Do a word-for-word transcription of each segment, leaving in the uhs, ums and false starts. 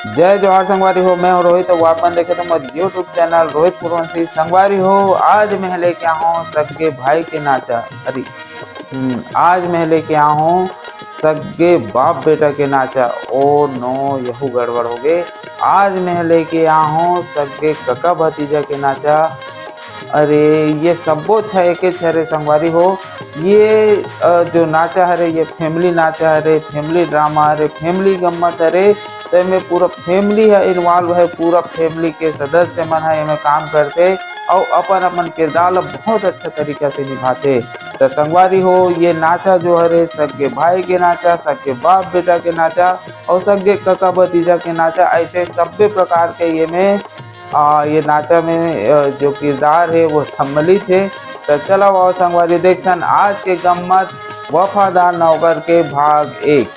जय जोहार संगवारी हो, मैं हूं रोहित, अउ आप मन देखत हो मोर YouTube चैनल रोहित पुरवंशी। संगवारी हो, आज मैं लेके आया हूं सगे भाई के नाचा। अरे, हम्म, आज मैं लेके आया हूं सगे बाप बेटा के नाचा। ओ नो, यहू गड़बड़ हो गए। आज मैं लेके आया हूं सगे कका भतीजा के नाचा। अरे, ये सब्बो छ एके छ रे संगवारी हो। ये, अ, जो नाचा हरे, ये family नाचा हरे, family drama हरे, family गम्मत हरे। तो एमे पूरा family ह involve है, पूरा family के सदस्य मन ह एमे काम करथे अउ अपन-अपन किरदार ल बहुत अच्छा तरीका से निभाथे। त संगवारी हो, ये नाचा जो हरे, सगे भाई के नाचा, सगे बाप बेटा के नाचा अउ सगे कका भतीजा के नाचा, ऐसे सब्बे प्रकार के एमे आ, ये नाचा में, अ, जो किरदार हे, वो सम्मिलित हे। त चलो आओ संगवारी, देखथन आज के गम्मत वफादार नौकर के भाग एक।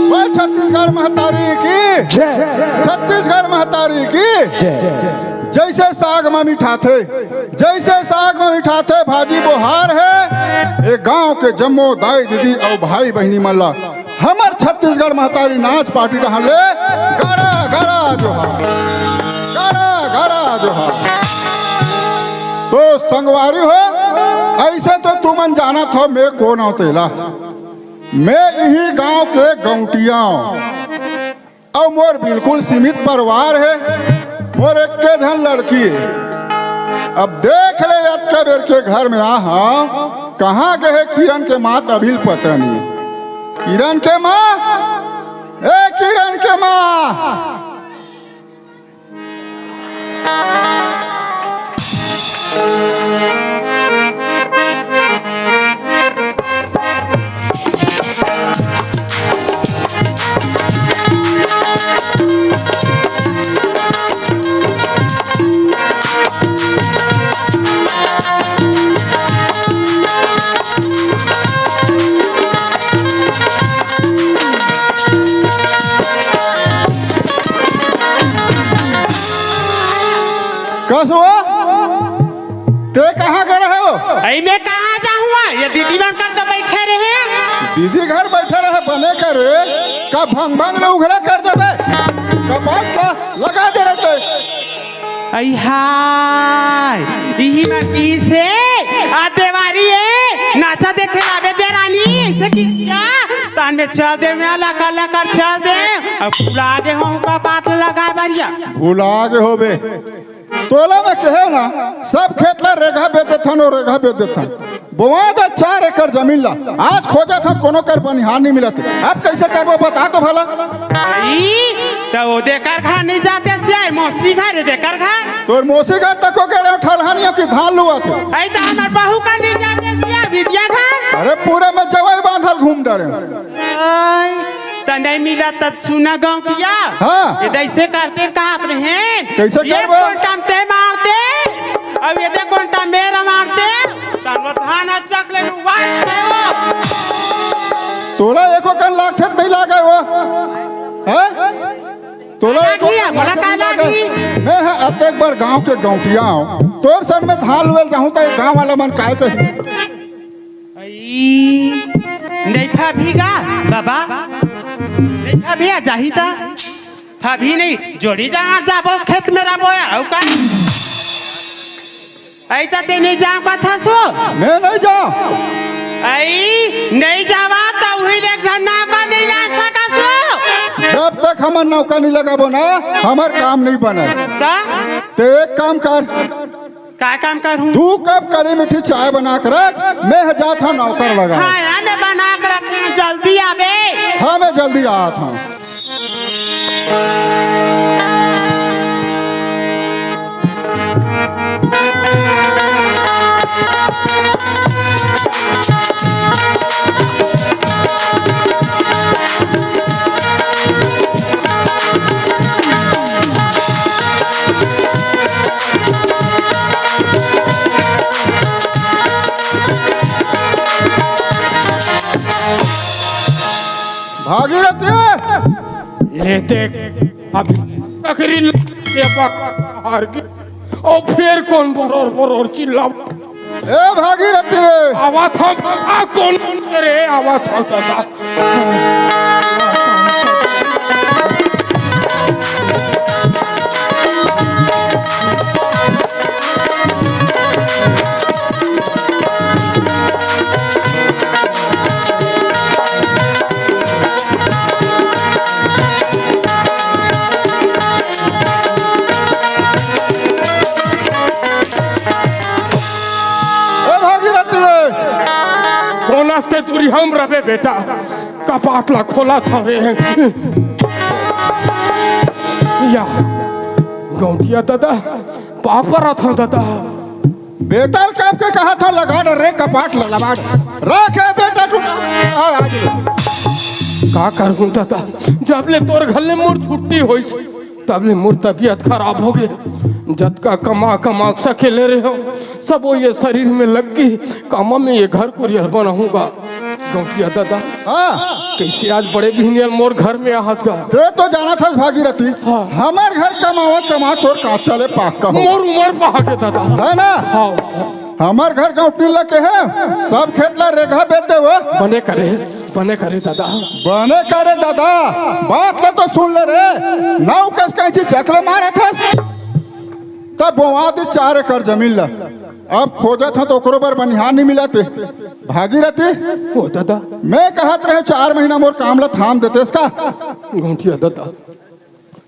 बोल छत्तीसगढ़ महतारी की जय। छत्तीसगढ़ महतारी की जय। जैसे साग मा मिठाथे, जैसे साग मा मिठाथे भाजी बोहार हे। ए गांव के जम्मो दाई दीदी अउ भाई बहिनी मन ला हमर छत्तीसगढ़ महतारी नाच पार्टी डहान ले गाड़ा गाड़ा जोहार, गाड़ा गाड़ा जोहार। तो संगवारी हो, ऐसे तो तुमन जानत हो मैं कोन हूं तेला। मैं इही गांव के गौंटिया हूं। अउ मोर बिल्कुल सीमित परिवार हे, मोर एक्के झन लड़की हे। अब देख ले, अतका बेर के घर में आ हंव, कहां गे हे किरण के मां, त अभी ले पता नहीं। किरण के मां, ए किरण के मां, कस हुआ? ते कहां गे रहे हो? अई, मैं कहां जाहूं? ये दीदी मन कर तो बैठे रहे। दीदी घर बैठे रहे, बने करे, का भंग भंग ले उघरा कर देबे, कपाट का लगा दे रहे ते। अई हाय, इही मन की से, आ देवारी ए, नाचा देखे लाबे दे रानी, ऐसे की क्या? तान में चल दे, मैं लकर लकर चल दे। अब भुला गे हूं कपाट लगा बरिया। भुला गे होबे। तोला मैं कहे ना, सब खेत ला रेगहा बेच देथन अउ रेगहा बेच देथन। बोवा दा चार एकड़ जमीन ला, आज खोजत हन कोनो कर बनिहार नहीं मिलत। अब कैसे करबो बता तो भला। ई, त ओ देकर घर नहीं जाते सियाई, मौसी घर ए देकर घर। तोर मौसी घर तको गे रहे ठलहनिया की धान लुआ थे। अई त हमर बहू का नहीं जाते सियाई, विद्या घर। अरे पूरे में जवाई बांधल घूम डरे। अई, त नहीं मिला त सुना गौंटिया। हां। ये दैसे करते कहत रहेन। कैसे ये करबो? कोंटा में ते मारते, अब ये दे कोंटा में मेरा मारते, तन वो धान चक ले लू, वाई से वो। तोला एको कन लागथे त नहीं लागे वो। हैं? तोला एको कन लागथे त नहीं लागे। मैं ह अतेक बड़ गांव के गौंटिया हूं। तोर सन में धान लुएल जाहूं त गांव वाला मन काय कही? अई, नहीं भाभी गा, बाबा। नहीं भाभी आ जाही ता। भाभी नहीं, जोड़ी जा, जाबो खेत में रबो या, अउ का? अई ता ते नहीं जाव कथा सो? मैं नहीं जाव। अई, नहीं जावा त उही ले एक झन नौका नहीं ला सका सो। जब तक हमर नौका नहीं लगाबो ना, हमर काम नहीं बने। ता? ते एक काम कर, का काम करहूं? तू कप कड़ी मीठी चाय बना के रख, मैं ह जात हंव नौकर लगा। हां, मैं बना के रखे हंव, जल्दी आबे। हां, मैं जल्दी आत हंव। भागीरथी! ले देख, अभी तकरी ले बक हार के, अउ फेर कोन बरोर बरोर चिल्ला। ए भागीरथी! आवा था, आ कोन रे, आवा था दादा। ए भागीरथी! कोन असते दूरी हम रबे बेटा, कपाट ला खोला था रे। या, गौंटिया दादा, पापा रहा था दादा। बेटा, कब के कहा था, लगा डर रे कपाट ला, लगा डर। रखे बेटा, टूटा। आ, आ, आ। का करूं दादा, जब ले तोर घर ले मोर छुट्टी होइस, तब ले मोर तबीयत खराब हो गे। जतका कमा कमा सकेले रहे हो, सब वो ये शरीर में लग गई। कामा में ये घर कुरियर बनाऊंगा। गौंटिया दादा, हाँ। कैसे आज बड़े भिनियल मोर घर में आहत गा? ते तो जाना था भागीरथी, हाँ। हमर घर कमावत कमावत तोर कांचा ले पाक का हो। मोर उमर पहा के दादा। है ना? हाँ। हमर घर गाँव पीला के है, सब खेत ला रेघा बेच दे वो। बने करे, बने करे दादा। बने करे दादा, बात ला तो सुन ले रे। नाव कस कैंची चकले मारे था, तब बोवा दे चार एकड़ जमीन ला। अब खोजत ह तो ओकरो बर बनिहार नहीं मिलत हे। भागीरथी, ओ दादा। मैं कहत रहे चार महीना मोर काम ला थाम देतेस का? गौंटिया दादा,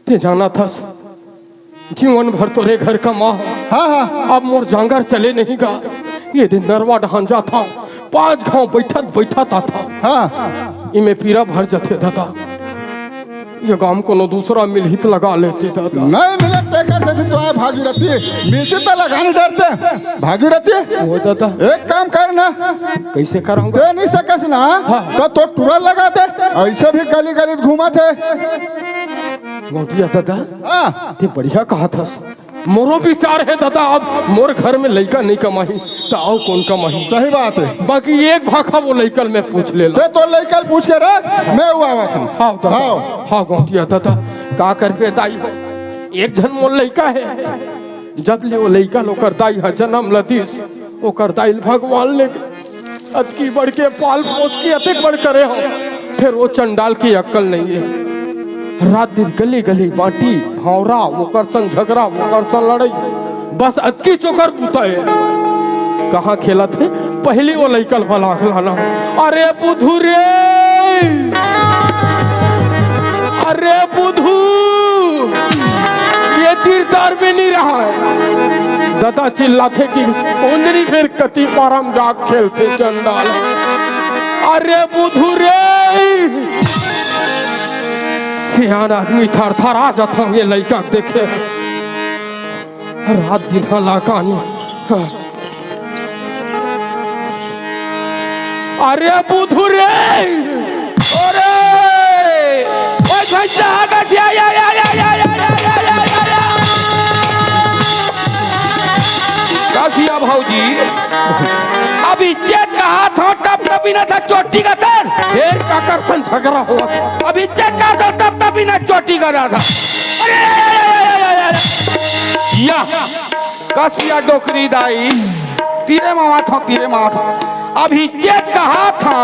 ते जाना थस, जीवन भर तोरे घर कमा। हाँ, हाँ। अब मोर जांगर चले नहीं गा। ये दिन नरवा डहान जाथा, पाँच घाव बैठत बैठत आथा। हाँ। इमे पीरा भर जथे दादा। ये काम कोनो दूसरा मिलही त लगा लेते दादा। नहीं मिले तेकर सेती तो आए भागीरथी। मिलती तो लगा नहीं डरते। भागीरथी, ओ दादा। एक काम कर ना। कैसे कराऊंगा? दे नहीं सकस ना, हाँ। तो, तो टुरा लगा दे। ऐसे भी गली गली घूमत है। गौंटिया दादा, हाँ। ते बढ़िया कहा थस। मोरो विचार है दादा, अब मोर घर में लइका नहीं कमाही, त अउ कोन कमाही? सही बात है। बाकी एक भाखा वो लइका ल मैं पूछ लेला। ते तो लइका ल पूछ के रख, मैं वो आवत हूँ। हाँ दादा, हाँ। हाँ गौंटिया दादा, का करबे दाई हो, एक झन मोर लइका है, जब ले वो लइका ल ओकर दाई ह जनम ल दिस, ओकर दाई ल भगवान ले गे। अतकी बड़ के पाल पोस के अतेक बड़ करे हो, फेर वो चंडाल के अक्कल नहीं है। रात दिन गली गली बांटी, भौंरा, ओकर संग झगरा, ओकर संग लड़ाई, बस अतकी चोकर बुता है। कहाँ खेलत है? पहली वो लइका ल भला लाना। अरे बुधू रे, अरे बुधू, ये तीर तार में नहीं रहा है। दादा चिल्लाथे कि ओंदरी फेर कति पारम जाग खेलथे चंडाल। अरे बुधू रे, सियान आदमी थरथरा जात हूँ ये लइका देखे। रात दिन हलाकानी। अरे बुधू रे! अरे! ओए भैया, आ गया, या, या, या। कसिया भौजी, अभी चेत कहा था, टप टपी ना था, चोटी का तर। फेर काकर संग झगरा होवत। अभी चेत कहा था, टप टपी ना, चोटी का था। अरे, अरे, अरे, अरे, अरे, अरे, अरे। या। कसिया डोकरी दाई, तीरे मावा था, तीरे मावा था। अभी चेत कहा था,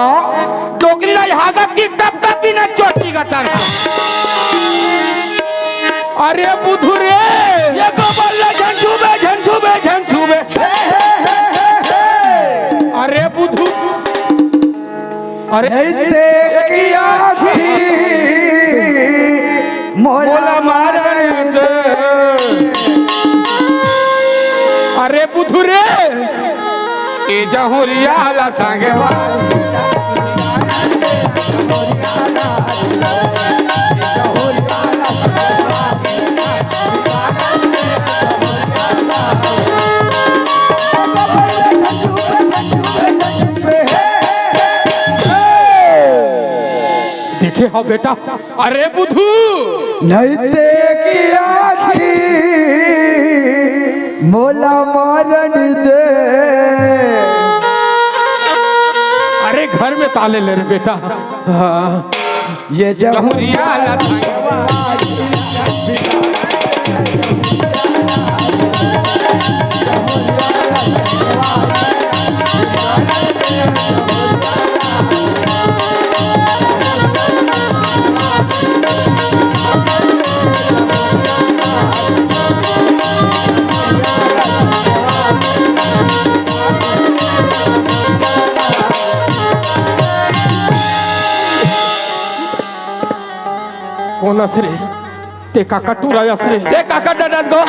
डोकरी दाई हागत की टप टप बिना चोटी का तरह। अरे बुधू रे, ये गोबर ला झन छूबे, झन छूबे, झन छूबे। अरे बुधू। अरे नहीं ते की आँखी मोला मारन दे। अरे बुधू रे, ए जहुरिया ला संगवा। देखे हो बेटा, अरे बुधू। नहीं ते की आँखी मोला मारन दे। अरे घर में ताले ले रे बेटा। हाँ। ये जहुरिया ला कोन अस रे? ते काकर टूरा अस रे? ते काकर डरत गो?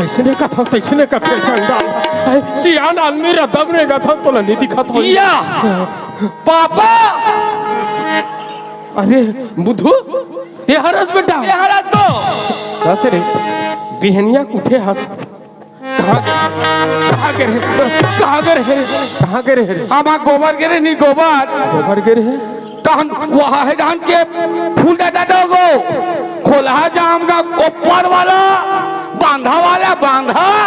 जइसने कथव तइसने कथे चंडाल। अरे, सियान आदमी रदब रे गथव तोला नइ दिखत होही। या! पापा! अरे, बुधू, ते हरस बेटा? ते हरस गो? कस रे, बिहनिया के उठे हस। कहाँ, कहाँ गे रहे? कहाँ गे रहे? कहाँ गे रहे? हमर गोबर गे रहे, नहीं गोबर। गोबर गे रहे? तहन वहाँ हे, तहन के फूल डाटा दो गो। खोलहा जाम का ऊपर वाला, बांधा वाला, बांधा।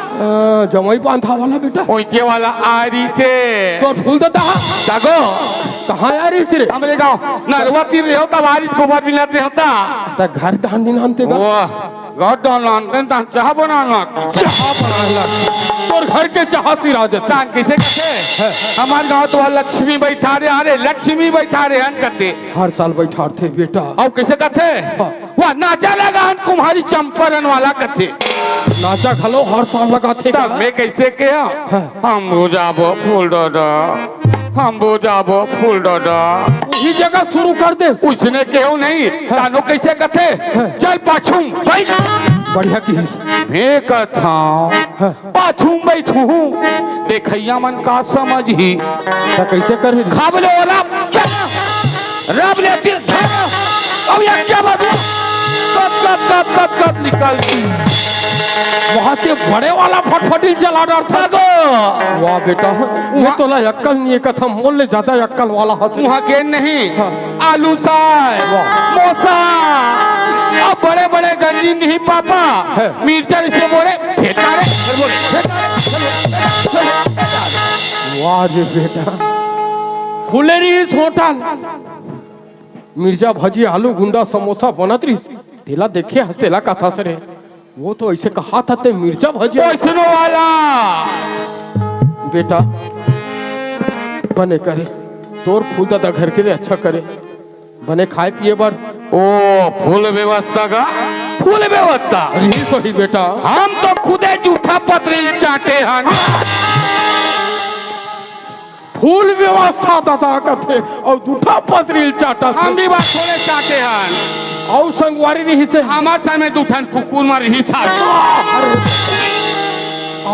अ, जमई बांधा वाला बेटा। ओइके वाला आ रही थे। तोर फूल डाटा हा? जागो। कहाँ आ रही रे? हमरे गाँव नरवा तीर रहे हो, तब आ रही गोबर मिलाते होता। त घर धान दिन आनते का? वाह। गड्ढा लानते तहन चाह बनाना। चाह बनाना। तोर घर के चाह सिरा जथे। तहन कइसे कथे? हैं। हमर गाँव तो लक्ष्मी बइठा रहे, अरे लक्ष्मी बइठा रहे हन कथे। हर साल बइठारथे बेटा। अउ कइसे कथे? हाँ। वाह, नाचा लगा हन कुम्हारी चंपारण वाला कथे। नाचा घलो हर साल लगाथे तब का? मैं कइसे कहा? हाँ। हम बुझाबो फूल डाटा। हम बुझाबो फूल डाटा। उही जगह शुरू कर दे। उसने केहू नहीं, हाँ। तानो कइसे कथे? हाँ। चल पाछू बइठ। बढ़िया किहिस। मैं कथंव, हाँ। पाछू बइठहूँ, देखइया मन का समझही? त कइसे करही? खाबले ओला, रब ले दिल धर, अब ये क्या बात हुआ? कब, कब, कब, कब, कब निकल गई? वहाँ से बड़े वाला फटफटी चला डरथे। भागो। वाह बेटा, मैं तोला अक्कल नइ हे कथंव, मोर ले जादा अक्कल वाला हस। वहाँ गेन नहीं, हाँ। आलू साय, वाह। मोसा, अब बड़े बड़े गंजी नहीं पापा, है। मिर्चा इसे बोले, फेंका रे, फिर बोले, फेंका रे, फिर बोले, फेंका रे। वाह रे बेटा, खुले रहिस होटल। मिर्चा भजी, आलू गुंडा, समोसा बनत रहिस। तेला देखे हस, तेला कथस रे। वो तो अइसे कहाथे मिर्चा भजी। वइसनो वाला। बेटा, बने करे। तोर फूल डाटा घर के लिए अच्छा करे। बने खाए पिए बर। ओ, फूल व्यवस्था का? फूल व्यवस्था। अरे, सही बेटा। हम तो खुदे जूठा पतरी चाटे हन। फूल व्यवस्था डाटा कथे अउ जूठा पतरी चाटथे। हम भी बात थोड़े चाटे हन। अउ संगवारी रहिसे। हमर समे दू ठन कुकुर मन रहिस हे। अरे,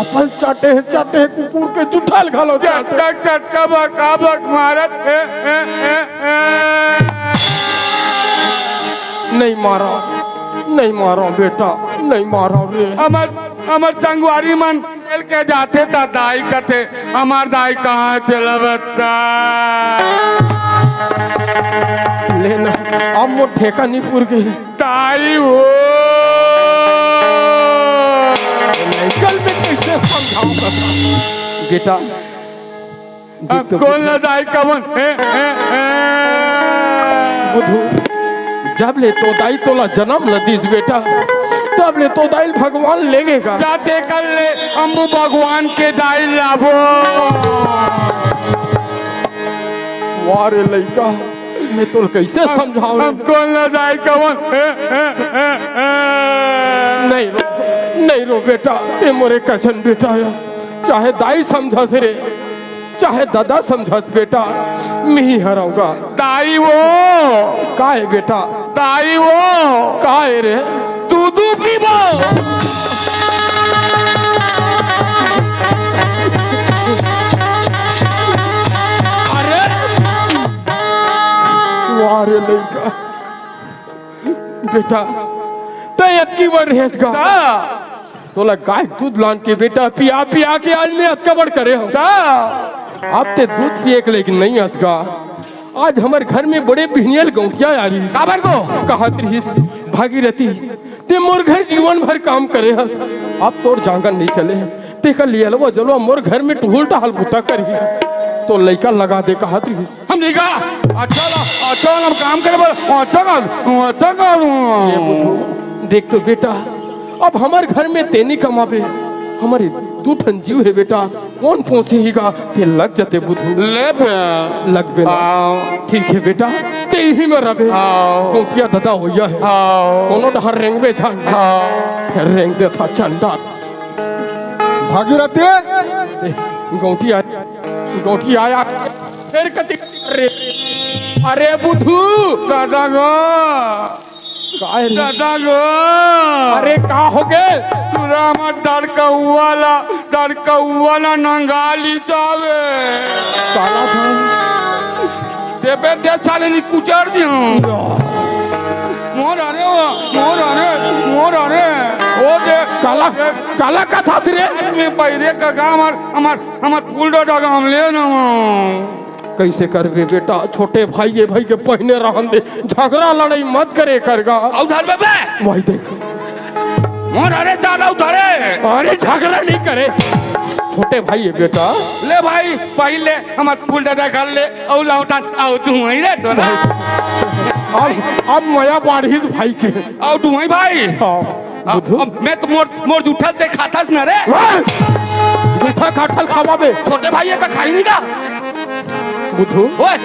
अपन चाटे हे, चाटे हे, कुकुर के जूठा ल घलो चाटे। टटका, टटका बका बक मारत हे, हे, हे, हे। नइ मारंव, नइ मारंव बेटा, नइ मारंव रे। हमर, हमर संगवारी मन खेल के जाथे त दाई कथे, "हमर दाई कहाँ हे तेला बता।" ले ना, अब मोर ठेका नइ पुर गे। दाई हो। लइकन में कइसे समझाऊं बता? बेटा, अब कोन ला दाई कवन? हे, हे, हे। बुधू, जब ले तोर दाई तोला जनम ल दिस बेटा, तब ले तोर दाई ल भगवान लेगे गा। जाते कर ले अम्बू भगवान के दाई लाबो। वाह रे लइका, मैं तोला कइसे समझाऊं? अब कोन ला दाई कवन? हे, हे, हे, हे। नइ रो, नइ रो बेटा, तें मोरे कछन बेटा हस। चाहे दाई समझस रे, चाहे ददा समझस बेटा, मिही हरंव गा। दाई वो। का हे बेटा? दाई वो। का हे रे? दूधू पीबो। अरे, वाह रे लइका। बेटा, तें अतकी बड़ रेहेस गा। का? तोला गाय दूध लान के बेटा पिया पिया के आज मैं अतका बड़ करे हंव। का? अब तें दूध पिए के लेकिन नइ हस गा। आज हमर घर में बड़े बिहनिया ल गौंटिया आ रहिस। काबर गो? कहत रहिस, "भागीरथी, तें मोर घर जीवन भर काम करे हस, अब तोर जांगर नइ चले हे, तेकर लियलवा जलवा मोर घर में टुहुल टहल बुता करही, तोर लइका लगा दे," कहत रहिस। हम नहीं गा। अच्छा ला, चल, अब काम करे बर, अच्छा कर, अच्छा कर। ए बुधू, देख तो बेटा, अब हमर घर में तें नइ कमाबे, हमर दू ठन जीव हे बेटा, कोन पोसही गा? तें लग जाते बुधू। ले फेर। लगबे ना। हाँ। ठीक हे बेटा, तें इही में रहिबे। हाँ। गौंटिया ददा होइया हे। हाँ। कोनो डहर रेंगबे झन। हाँ। फेर रेंग देथा चंडा। भागीरथी। ए, गौंटिया, गौंटिया आय। फेर कति रे? अरे बुधू। ददा गो। काय रे? ददा गो। अरे का होगे? टूरा हमर डड़कउवा ला, डड़कउवा ला नंगा लिस गा बे। काला था। देबे दे साले, नइ कुचर दिहूं। मोर अरे ओ, मोर अरे, मोर अरे। ओ दे, काला, काला कथस रे? में पहिरे का गांव हमर, हमर, हमर फूल डोडा गांव ले ना। कइसे करबे बेटा, छोटे भाई ए भाई के पहिने रहन दे, झगरा लड़ई मत करे कर गा। अउ धर बे बे। वही देख। मोर अरे साला उतारे। अरे झगरा नइ करे। छोटे भाई हे बेटा। ले भाई, पहिर ले, हमर फूल डोडा कर ले, अउ लौटान, अउ तू वहीं रे तो ना। अब, अब मया बाढ़िस भाई के। अउ तू वहीं भाई। हाँ, अब, बुधू। अब मैं तो मोर, मोर जूठल तें खाथस न रे। ओए! जूठा काठल खावा बे। छोटे भाई हे तो खाही नहीं का? बुधू। ओए!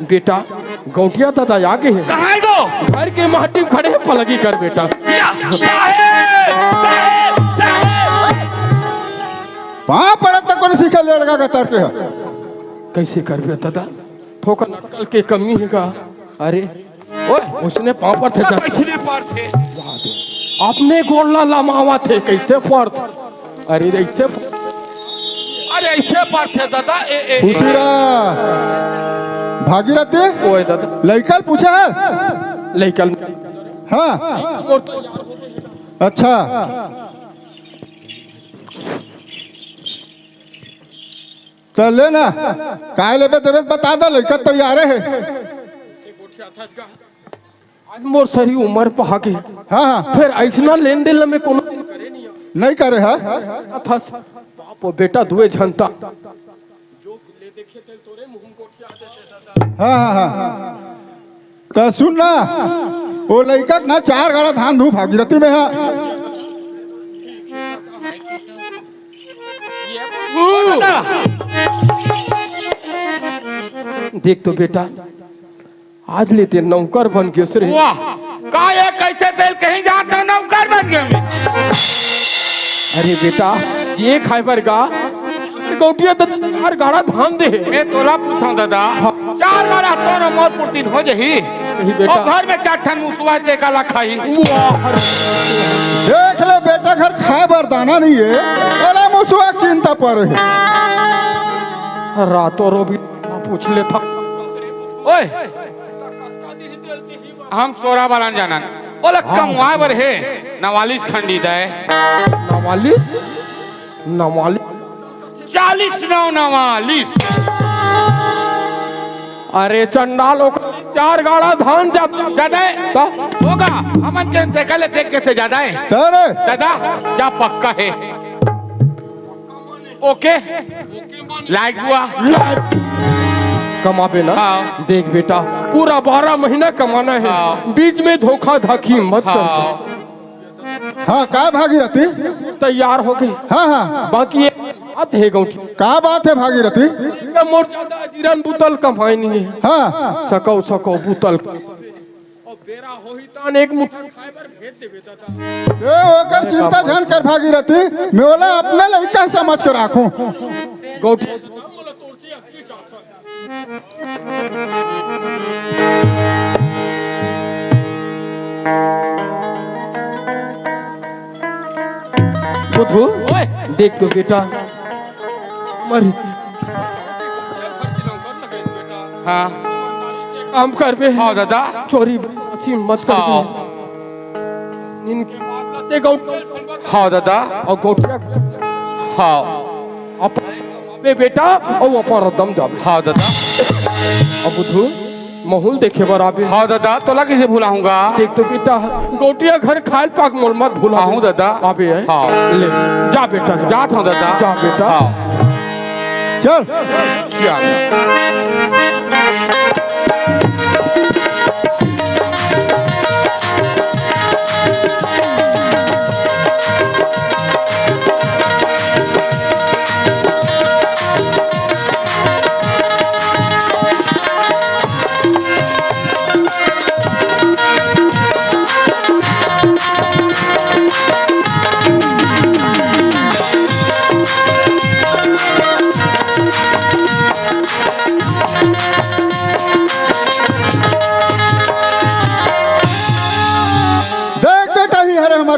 बेटा, गौंटिया ददा आगे हे। कहाँ हे गो? घर के माटी में खड़े हे, पलगी कर बेटा। या, साहेब, साहेब, साहेब। पाँव परत तक कोन सीखे ले लड़का का तरके हे। कइसे करबे ददा? थोकन अक्कल के कमी हे गा। अरे, ओए, ओइसने पाँव परथे। कइसने परथे? अपने गोड़ ला लमावत हे, कइसे परथे? अरे, अइसे। अरे, अइसे परथे ददा, ए, ए, ए। खुशी रह। भागीरथी। ओए ददा। लइका ल पूछे हस? लइका ल। हाँ। अच्छा। त ले ना, काय लेबे देबे त बता दे, लइका तैयारे हे। आज मोर सरी उमर पा गे। हाँ, हाँ। फेर अइसना लेन देन ल मैं कोनो दिन करे नइ हंव। नइ करे हस? अथस, बाप अउ बेटा दुए झन ता। हाँ, हाँ, हाँ। त सुन ना, ओ लइका के ना चार गाड़ा धान दूहूं भागीरथी में हा। देख तो बेटा, आज ले तें नौकर बन गेस रे। वाह, का ये कइसे तें ल कहीं जात हस नौकर बन गेस? अरे बेटा, ये खाय बर गा, गौंटिया त चार गाड़ा धान दे हे। मैं तोला पूछथंव ददा, हाँ। चार गाड़ा तोर मोर पुरती हो जाही? नहीं बेटा। अउ घर में चार ठन मुसवा हे, तें काला खाही? वाह। देख ले बेटा, घर खाय बर दाना नइ हे, अरे मुसवा के चिंता परे हे। रातों रोबी पूछ लेथंव। ओए, हम सोरा वाला जानन। ओला हाँ। कमवाय बर हे, नवालिस खंडी दे। नवालिस? नवालिस? चालीस नौ नवालिस। अरे चंडाल, ओकर चार गाड़ा धान जादा हे। त? होगा, हमन के तें काले देख के तें जादा हे। त रे? ददा, जा पक्का हे। ओके? लाइक हुआ? लाइक। कमाबे ना? हाँ। देख बेटा, पूरा बारह महीना कमाना हे। हाँ। बीच में धोखा धाखी मत कर। हाँ। हाँ, का भागीरथी? तैयार हो गे। हाँ, हाँ। बाकी एक बात हे गौंटी। का बात हे भागीरथी? ये मोर जादा अजीरन बुता ल कमाय नइ हे। हाँ। सकौ, सकौ बुता ल। अउ बेरा होही तहान एक मुट्ठी खाय बर भेज देबे ददा। ए, ओकर चिंता झन कर भागीरथी, मैं ओला अपने लइका समझ के राखहूं। गौंटी। बुधू, ओए। देख तो बेटा, मरी। हाँ। काम करबे। हाँ, ददा। चोरी बदमाशी मत करबे। हाँ। इनके बात लाते गौ-, हाँ, ददा। अउ गौंटिया। हाँ। अपन बेटा, अउ अपन रद्दा म जाबे। हाँ, ददा। अउ बुधू, महूं ल देखे बर आबे। हाँ, ददा, तोला कइसे भुलाहूं गा? देख तो बेटा, गौंटिया घर खाय ल पाक मोला मत भुला। आहूं, ददा। आबे हे। हाँ। ले, जा बेटा, जा। जात हंव, ददा। जा बेटा। हाँ। चल। चल।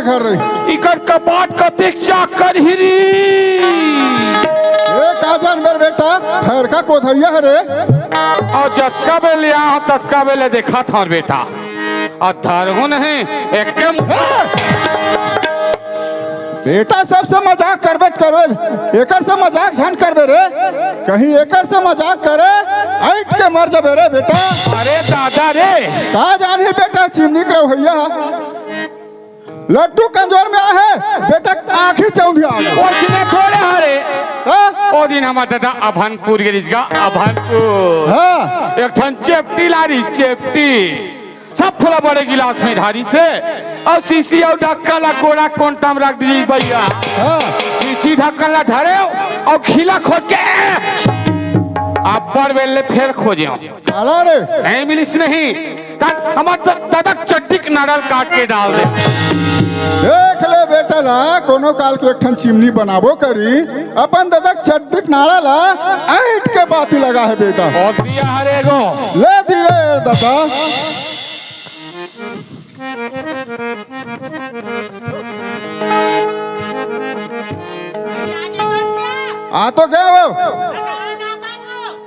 घर रही। इकर कपाट कतेक चाकर हिरी। ए, का जान मेरे बेटा, ठहर का कोधैया है रे। अउ जतका बेर ले आहा, ततका बेर ले देखत हंव बेटा। अउ धरहूं नहीं, एकदम। ए! बेटा, सबसे मजाक करबे त करबे, एकर से मजाक झन करबे रे। कहीं एकर से मजाक करे, ऐंठ के मर जबे रे बेटा। अरे दादा रे। का जानी बेटा, चिमनी के रवैया। लड्डू कमजोर में आहे, बेटा आँखी चौंधिया आ गया। ओ दिन थोड़े हरे। हाँ? ओ दिन हमर दादा अभनपुर गे रिहिस गा, अभनपुर। हाँ। एक ठन चेपटी लारिस, चेपटी। सब फूला बड़े गिलास में ढारिस हे। अउ शीशी अउ ढक्कन ला कोड़ा कोंटा में रख दिस भैया। हाँ। शीशी ढक्कन ला धरे अउ खीला खोज के अब्बड़ बेर ले फेर खोजेंव। काला रे? नहीं मिलिस नहीं। त हमर द-, ददा के चड्डी के नाड़ा ल काट के डाल दे। देख ले बेटा ला, कोनो काल के एक ठन चिमनी बनाबो करी, अपन ददा के चड्डी के नाड़ा ला ऐंठ के बाती लगा हे बेटा। और दिया हरे गो। ले दिए ददा। आ तो गया वो।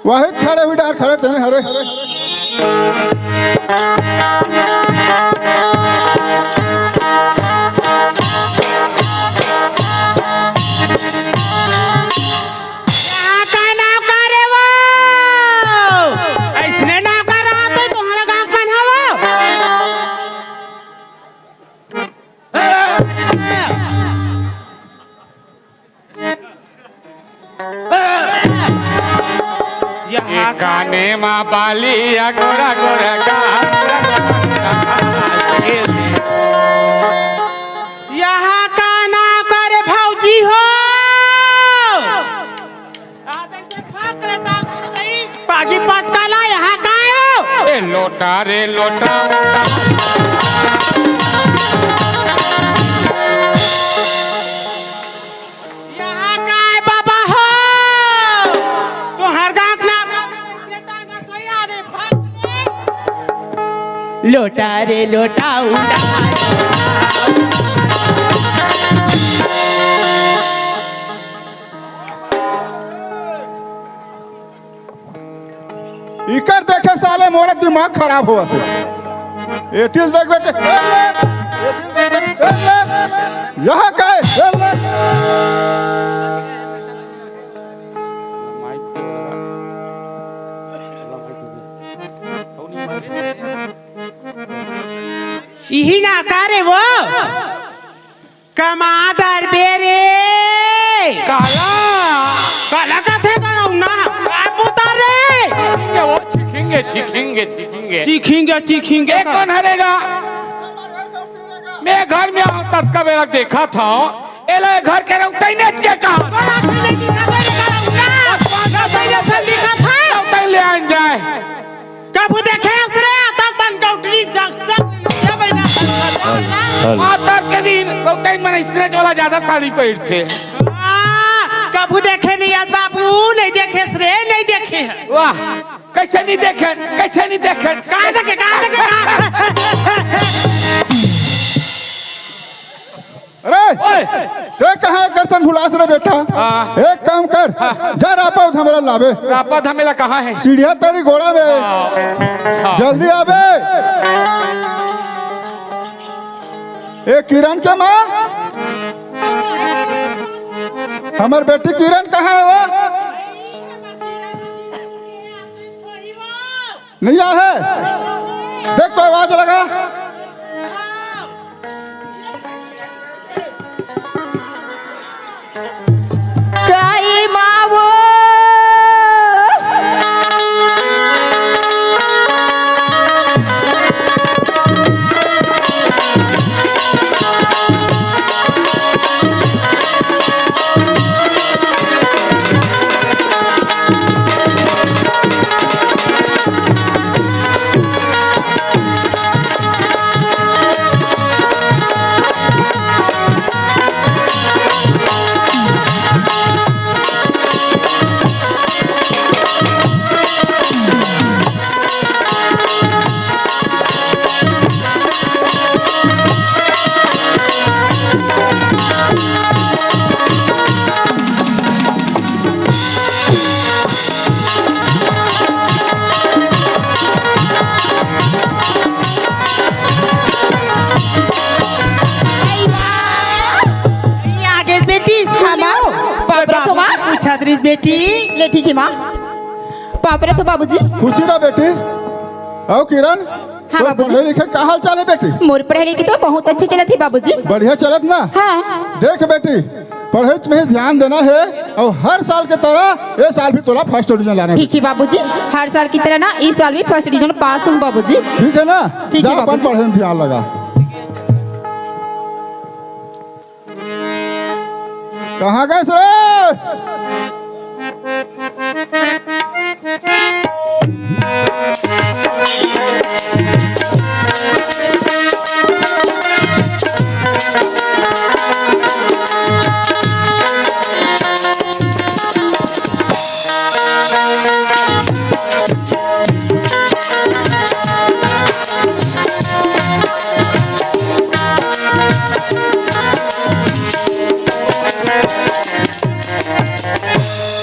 वही खड़े हुई डार खड़े तेने हरे। यहाँ का नाव का रे वो? ऐसने नाव का रहा तो तुम्हारा गाँव कौन है वो? यहाँ एक काने मा बाली या गोरा गोरा का। यहाँ का ना करे भौजी हो। पागी पटकाला यहाँ का हो? ए लोटा रे लोटा। यहाँ का है बाबा हो? तोहर गाँव ना लोटा रे लोटा उठा। इकर देखे साले मोर दिमाग खराब होवत हे। एतिल देखबे ते, एतिल देखबे ते, यहाँ का है? इही ना का रे वो? कमा डरबे रे। काला? काला कथे करौना? बाबू तारे। छिखेंगे वो, छिखेंगे, छिखेंगे, छिखेंगे। चीखेंगे, चीखेंगे। ये कौन हरेगा? मैं घर में आऊँ, तब का बेरा देखा था। एला घर के रौतई ने के कहा। तोरा के नहीं दिखा, तोरा के रौतई ने से दिखा था। रौतई ले आन जाए। कभू देखे हस रे, तब बन कौटली जग जग, ये बहिना। हल, हल। मातर के दिन बहुते मन इसने वाला ज्यादा साड़ी पहिरथे। आ, कभू देखे नहीं आज बाबू, नहीं देखे हस रे, नहीं देखे हैं। वाह, कैसे नहीं देखे, कैसे नहीं देखे? कहाँ देखे, कहाँ देखे, कहाँ? अरे, ओए! ते कहाँ एकर संग भुलास रे बेटा? हाँ। एक काम कर, हाँ। जा रापा धमेला लाबे। रापा धमेला कहाँ है? सीढ़िया तरी गोड़ा में। हाँ। हाँ। जल्दी आबे। ए किरण के माँ, हमर बेटी किरण कहाँ है वो? नहीं आ है? देख तो आवाज लगा। काई मावो। बेटी, ले ठीक हे माँ। पाँव परत हों बाबूजी। खुशी रह बेटी। अउ किरण, हाँ तोर बाबूजी। पढ़ई लिखई का हाल चाल हे बेटी? मोर पढ़ई लिखई तो बहुत अच्छा चलत हे बाबूजी। बढ़िया चलत ना? हाँ। देख बेटी, पढ़ई में ही ध्यान देना हे अउ हर साल के तरह ए साल भी तोला first division लाना हे। ठीक हे बाबूजी, हर साल की तरह ना इस साल भी first division पास हों बाबूजी। ठीक हे ना? ठीक हे जा अपन बाबूजी। पढ़ई में ध्यान लगा। कहाँ गए रे?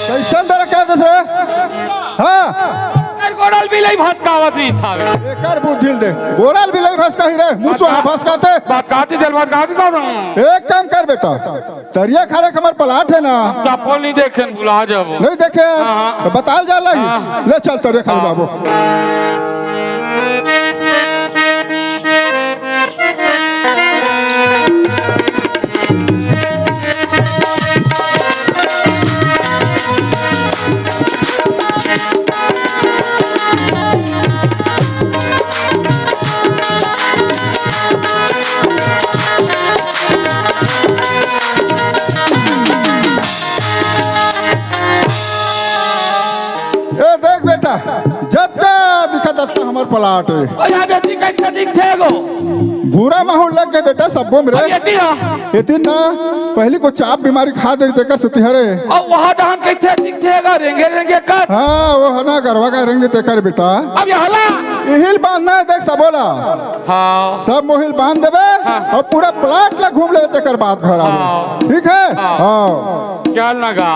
कइसन तरह कर देस रे? हाँ। एकर गोड़ल बिलई भसकावत रहिस हावे। एकर बुद्धि ल दे। गोड़ल बिलई भसकाही रे, मुसवा भसकाथे। भसकाथे, जल भसकाथे कौन? एक काम कर बेटा, तरिया खारे के हमर plot हे ना। हम चप्पल नहीं देखे, भुला जाबो। नहीं देखे? हाँ, हाँ। तो बताल जा रही। हाँ। ले चल तरिया खारे हाँ। बाबू। ए देख बेटा, जतका दिखत अतका हमर plot हे। अरे, आज एती कइसे दिखथे गो? बुरा माहौल लग गे बेटा, सब्बो में रे। अरे, एती ना। एती ना, पहिली को चाप बीमारी खा दे रही, तेकर सेती हरे। अउ वहाँ डहन कइसे दिखथे गा, रेंगे रेंगे कस? हाँ, वो हे ना, गरवा का रेंग दे तेकर बेटा। अब यहाँ ला। इही ल बांधना हे, देख सबो ला। हाँ। सब मोही ल बांध देबे हाँ। अउ पूरा plot ला घूम लेबे, तेकर बाद घर आबे। हाँ। ठीक हे? हाँ। हाँ। चल ना गा,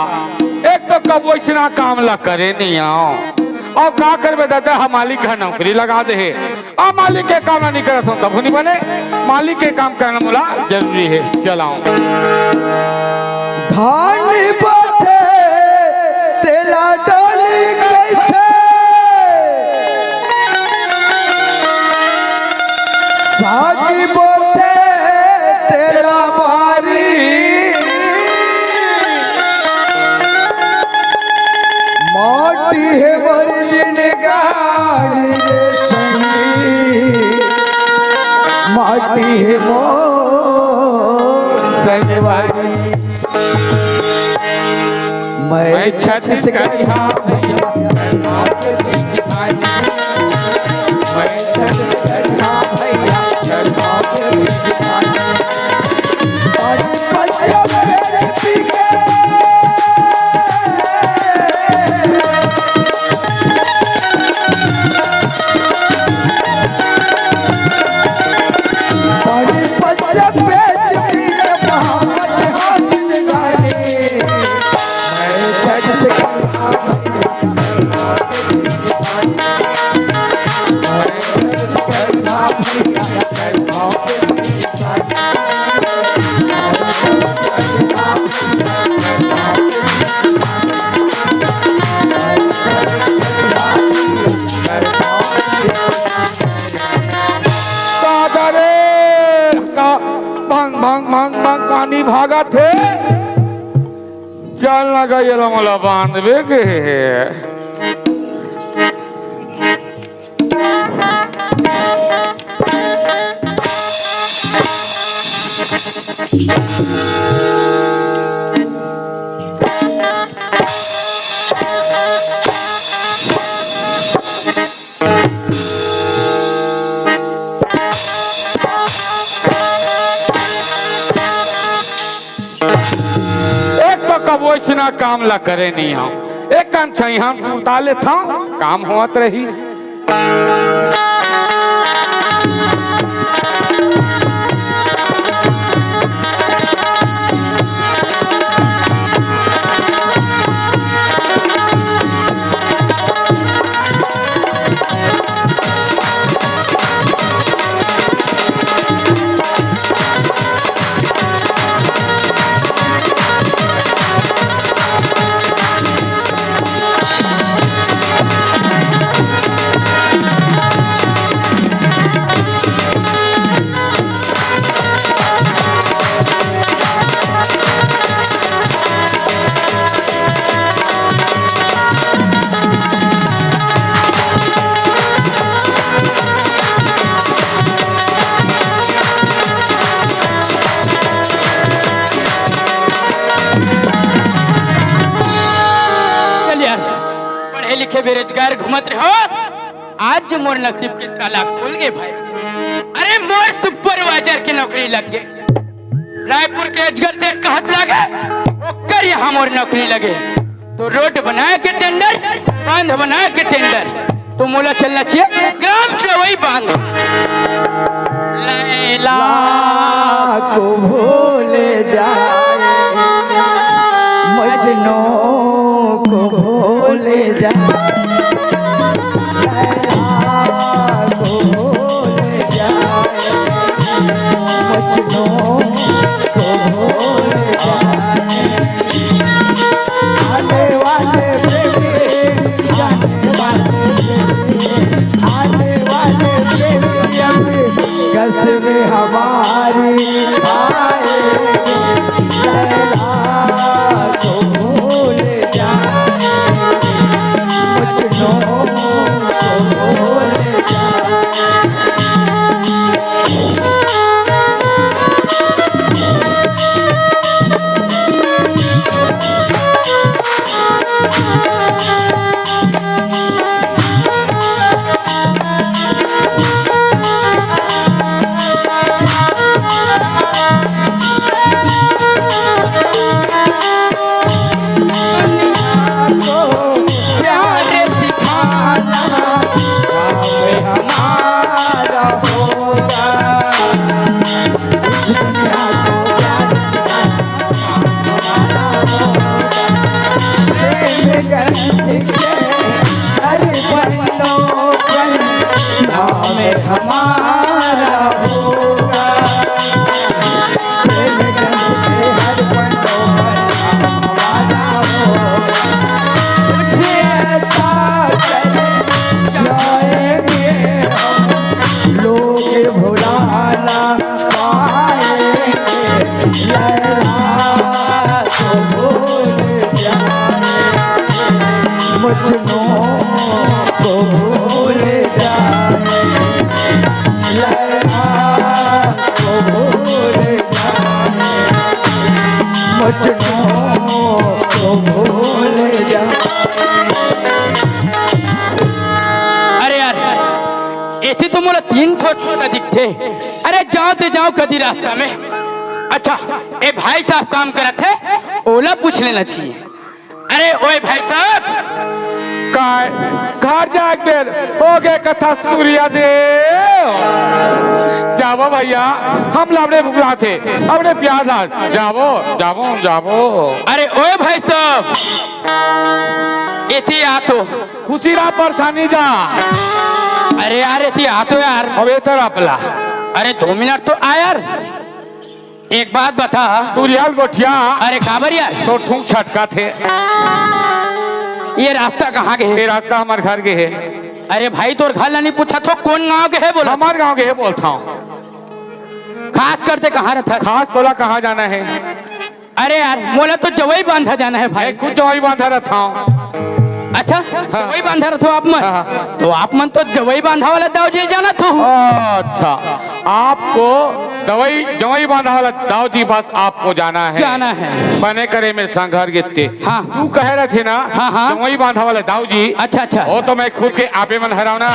एक तो कबो अइसना काम ला करे नहीं आंव, अउ का करबे दादा, हम मालिक ह नौकरी लगा दे हे, अउ मालिक के काम ला नहीं करत हों तभो नहीं बने, मालिक के काम करना मोला जरूरी हे। चल आंव। धान बोथे तेला डोली कहिथे, साग बोथे तेला बारी, माटी हे मोर जिनगानी रे संगी, माटी हे मोर संगवारी। मैं छत्तीसगढ़िया भैया, मैं छत्तीसगढ़िया भैया, का करे? का भंग, भंग, भंग, भंग पानी भागत हे। चल ना गा, ये ला मोला बांधबे के हे। एक तो कबो अइसना काम ला करे नहीं हंव, एक कान छइहां सुरता लेथंव, काम होवत रही। बेरोजगार घूमत रहे हो, आज मोर नसीब के ताला खुल गे भाई। अरे मोर सुपरवाइजर के नौकरी लग गे। रायपुर के अजगर से कहत लगे, ओकर यहाँ मोर नौकरी लगे। तो रोड बनाए के टेंडर, बांध बनाए के टेंडर, तो मोला चलना चाहिए ग्राम सवई बांध। लैला को भूल जाए, मजनू को भूल जाए, लैला को भूल जाए, मजनू को भूल जाए। आने वाले प्रेमी, जाने वाले प्रेमी, आने वाले प्रेमी, अभी कसम हमारी खाए, लैला को भूल जाए, मजनू को भूल जाए। प्यार सिखाना काम हमारा होगा। इस दुनिया को प्यार सिखाना काम हमारा होगा। प्रेमगंज के हर पन्नों पर नाम हमारा होगा। प्रेमगंज के हर पन्नों पर नाम हमारा होगा। कुछ ऐसा कर जाएंगे हम, लोग भुला ना पाएंगे। लैला को भूल जाए, मजनू को भूल जाए, लैला को भूल जाए, मजनू को भूल जाए। अरे यार, एती तो मोला तीन ठो टोला दिखथे। अरे जाओ ते जाओ कदी रास्ता में। अच्छा, ए भाई साहब काम करत हे, ओला पूछ लेना चाहिए। अरे ओए भाई साहब, काय घर जाके बेर हो गे कथा सूर्या देव। जावो भैया, हमला बड़े भुख लागथे, बड़े प्यास लाग। जावो, जावो, जावो। अरे ओए भाई साहब, एती आ तो। खुशी रहा परेशानी जा। अरे यार, एती आ तो यार। अबे सर अपला। अरे दो मिनट तो आ यार। एक बात बता। तू रियल गोठिया। अरे काबर यार? तो ठूंक छटकाथे। ये रास्ता कहाँ के हे? ये रास्ता हमर घर के हे। अरे भाई, तोर घर ला नहीं पूछा तो कौन गांव के हे बोला? हमर गांव के हे बोलता हूँ। खास करते कहाँ रहता? खास तोला कहाँ जाना हे? अरे यार, मोला तो जवई बांधा जाना हे भाई। मैं खुद जवई बांधा रहता हूँ। अच्छा, हाँ। जवई बांधा रहता हो आप मन? हाँ, हाँ। तो आप मन तो जवई बांधा वाला दाऊ जी जाना तो। अच्छा, आपको दवाई, जवई बांधा वाला दाऊ जी पास आपको जाना है। जाना है। बने करे मेरे संघर गित्ते। हाँ। तू कहे रहे थे ना, हाँ, हाँ। जवई बांधा वाला दाऊ जी। अच्छा, अच्छा। वो तो मैं खुद के आपे मन हराव ना।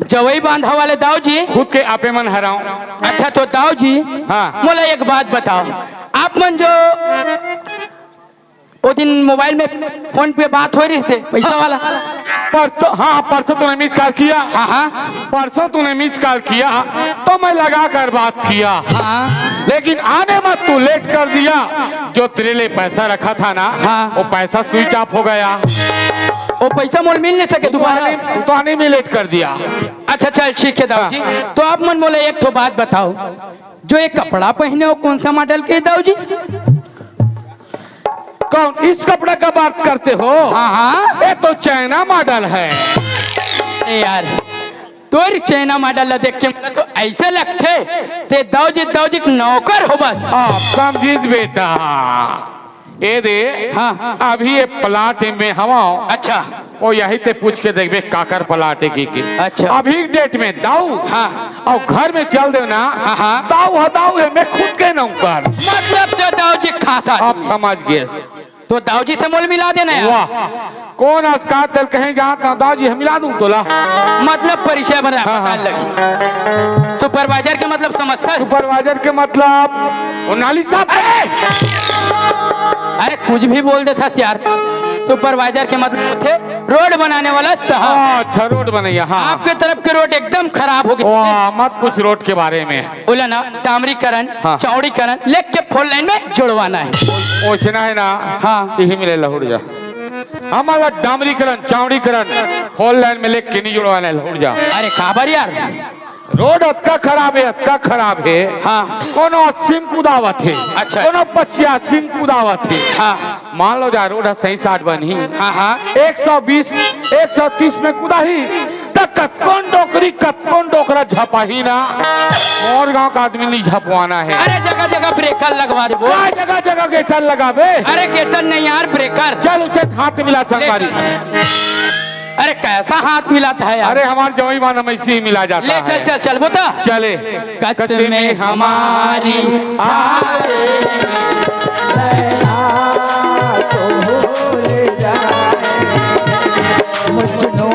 जवई बांधा वाले दाऊ जी। खुद के आपे मन हराव। अच्छा तो दाऊ जी, हाँ। मोला एक बात बताओ, आप मन जो वो दिन मोबाइल में फोन पे बात हो रही से पैसा वाला। परसों, हाँ, परसों तूने मिस कॉल किया। हाँ, हाँ। परसों तूने मिस कॉल किया तो मैं लगा कर बात किया। हाँ। लेकिन आने में तू लेट कर दिया। जो तेरे लिए पैसा रखा था ना, हाँ। वो पैसा स्विच ऑफ हो गया। वो पैसा मोल मिल नहीं सके दोबारा। तो आने, तो आने में लेट कर दिया। अच्छा चल ठीक है दाऊ जी। हाँ। तो आप मन मोला एक ठो बात बताओ, जो ये कपड़ा पहने हो कौन सा मॉडल के दाऊ जी? कौन इस कपड़ा का बात करते हो? हाँ, हाँ। ये तो चाइना मॉडल है। ए यार, तोर चाइना मॉडल ला देख के मोला तो ऐसे लगथे ते दाऊ जी, दाऊ जी के नौकर हो बस। आप समझिस बेटा। ए दे, हाँ। अभी ये प्लाट में हवाओ। अच्छा। ओ यही ते पूछ के देखबे काकर प्लाट है की, की। अच्छा। अभी डेट में दाऊ। हाँ। और घर में चल देना। हाँ, हाँ। दाऊ ह दाऊ है, मैं खुद के नौकर। मतलब तो दाऊ जी खास आदमी। आप समझ गए। तो दाऊ जी से मोल मिला देना यार। वाह, कौन अस्कार तेल कहीं जात ना दाऊ जी, हम मिला दूं तोला। मतलब परिचय बना हाँ, हाँ। लगी। सुपरवाइजर के मतलब समझता है? सुपरवाइजर के मतलब वो नाली साफ। अरे, अरे कुछ भी बोल देता यार। सुपरवाइजर के मतलब थे रोड बनाने वाला साहब। अच्छा, रोड बनैया, हाँ। आपके तरफ के रोड एकदम खराब हो गए। वाह, मत पूछ रोड के बारे में। बोला ना, डामरीकरण, हाँ। चौड़ीकरण, लेके फोर लाइन में जुड़वाना है। ओछना है ना, हाँ। यही मिले लहुड़ जा। हमारा डामरीकरण, चौड़ीकरण, फोर लाइन में लेके नहीं जुड़वाना है, लहुड़ जा। अरे काबर यार? रोड अतका खराब है, अतका खराब है। हाँ। कोनो अस्सी में कुदावत है, अच्छा, कोनो पच्चासी में कुदावत है। हाँ। मान लो जा रोड ह सही साठ बनही। हाँ, हाँ। एक सौ बीस, एक सौ तीस में कुदाही, त कतकोन डोकरी, कतकोन डोकरा झपाही ना। मोर गांव का आदमी नहीं झपवाना है। अरे जगह जगह ब्रेकर लगवा दे बोल। का जगह जगह गेटर लगाबे? अरे गेटर नहीं यार, ब्रेकर। चल उसे हाथ मिला संगवारी। ले चल। अरे कैसा हाथ मिलाता है यार? अरे हमार जवाई मान हम ऐसे ही मिला जाता ले है। चल, चल, चल, बता। चले। कसमें हमारी आए, लैला तो भूल जाए, मजनू